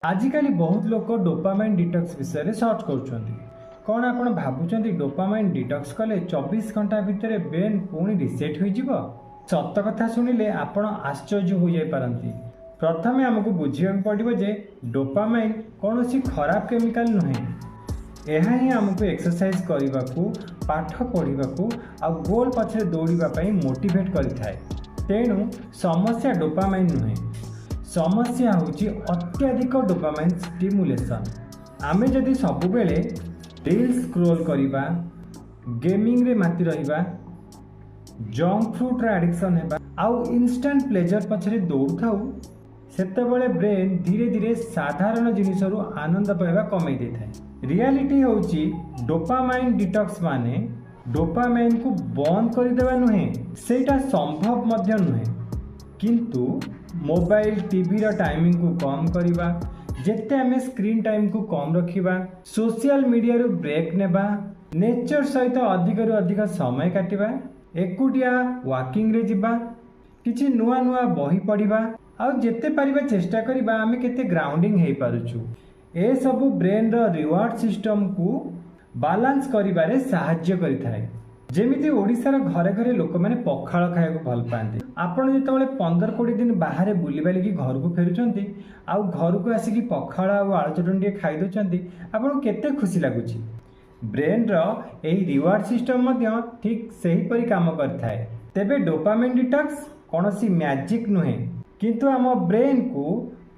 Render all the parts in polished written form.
ଆଜିକାଲି ବହୁତ ଲୋକ ଡୋପାମାଇନ୍ ଡିଟକ୍ସ ବିଷୟରେ ସର୍ଚ୍ଚ କରୁଛନ୍ତି। କ'ଣ ଆପଣ ଭାବୁଛନ୍ତି ଡୋପାମାଇନ୍ ଡିଟକ୍ସ କଲେ 24 ଘଣ୍ଟା ଭିତରେ ବ୍ରେନ୍ ପୁଣି ରିସେଟ୍ ହୋଇଯିବ? ସତ କଥା ଶୁଣିଲେ ଆପଣ ଆଶ୍ଚର୍ଯ୍ୟ ହୋଇଯାଇପାରନ୍ତି। ପ୍ରଥମେ ଆମକୁ ବୁଝିବାକୁ ପଡ଼ିବ ଯେ ଡୋପାମାଇନ୍ କୌଣସି ଖରାପ କେମିକାଲ ନୁହେଁ। ଏହା ହିଁ ଆମକୁ ଏକ୍ସରସାଇଜ କରିବାକୁ, ପାଠ ପଢ଼ିବାକୁ ଆଉ ଗୋଲ୍ ପଛରେ ଦୌଡ଼ିବା ପାଇଁ ମୋଟିଭେଟ୍ କରିଥାଏ। ତେଣୁ ସମସ୍ୟା ଡୋପାମାଇନ୍ ନୁହେଁ, ସମସ୍ୟା ହେଉଛି ଅତ୍ୟଧିକ ଡୋପାମାଇନ୍ ଷ୍ଟିମୁଲେସନ୍। ଆମେ ଯଦି ସବୁବେଳେ ରିଲ୍ସ ସ୍କ୍ରୋଲ୍ କରିବା, ଗେମିଂରେ ମାତି ରହିବା, ଜଙ୍କ ଫୁଡ଼ର ଆଡ଼ିକ୍ସନ୍ ହେବା ଆଉ ଇନଷ୍ଟାଣ୍ଟ ପ୍ଲେଜର ପଛରେ ଦୌଡ଼ୁଥାଉ, ସେତେବେଳେ ବ୍ରେନ୍ ଧୀରେ ଧୀରେ ସାଧାରଣ ଜିନିଷରୁ ଆନନ୍ଦ ପାଇବା କମେଇ ଦେଇଥାଏ। ରିଆଲିଟି ହେଉଛି, ଡୋପାମାଇନ୍ ଡିଟକ୍ସ ମାନେ ଡୋପାମାଇନ୍କୁ ବନ୍ଦ କରିଦେବା ନୁହେଁ। ସେଇଟା ସମ୍ଭବ ମଧ୍ୟ ନୁହେଁ। କିନ୍ତୁ ମୋବାଇଲ, ଟିଭିର ଟାଇମିଂକୁ କମ୍ କରିବା, ଯେତେ ଆମେ ସ୍କ୍ରିନ୍ ଟାଇମ୍କୁ କମ୍ ରଖିବା, ସୋସିଆଲ ମିଡ଼ିଆରୁ ବ୍ରେକ୍ ନେବା, ନେଚର ସହିତ ଅଧିକରୁ ଅଧିକ ସମୟ କାଟିବା, ଏକୁଟିଆ ୱାକିଂରେ ଯିବା, କିଛି ନୂଆ ନୂଆ ବହି ପଢ଼ିବା ଆଉ ଯେତେ ପାରିବା ଚେଷ୍ଟା କରିବା ଆମେ କେତେ ଗ୍ରାଉଣ୍ଡିଂ ହେଇପାରୁଛୁ, ଏସବୁ ବ୍ରେନ୍ର ରିୱାର୍ଡ଼ ସିଷ୍ଟମକୁ ବାଲାନ୍ସ କରିବାରେ ସାହାଯ୍ୟ କରିଥାଏ। ଯେମିତି ଓଡ଼ିଶାର ଘରେ ଘରେ ଲୋକମାନେ ପଖାଳ ଖାଇବାକୁ ଭଲ ପାଆନ୍ତି। ଆପଣ ଯେତେବେଳେ 15-20 ଦିନ ବାହାରେ ବୁଲିବାଲିକି ଘରକୁ ଫେରୁଛନ୍ତି ଆଉ ଘରକୁ ଆସିକି ପଖାଳ ଆଉ ଆଳୁ ଚଟଣି ଟିକେ ଖାଇ ଦେଉଛନ୍ତି, ଆପଣଙ୍କୁ କେତେ ଖୁସି ଲାଗୁଛି। ବ୍ରେନ୍ର ଏହି ରିୱାର୍ଡ଼ ସିଷ୍ଟମ ମଧ୍ୟ ଠିକ୍ ସେହିପରି କାମ କରିଥାଏ। ତେବେ ଡୋପାମିନ୍ ଡିଟକ୍ସ କୌଣସି ମ୍ୟାଜିକ୍ ନୁହେଁ, କିନ୍ତୁ ଆମ ବ୍ରେନ୍କୁ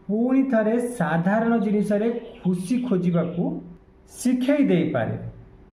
ପୁଣି ଥରେ ସାଧାରଣ ଜିନିଷରେ ଖୁସି ଖୋଜିବାକୁ ଶିଖେଇ ଦେଇପାରେ।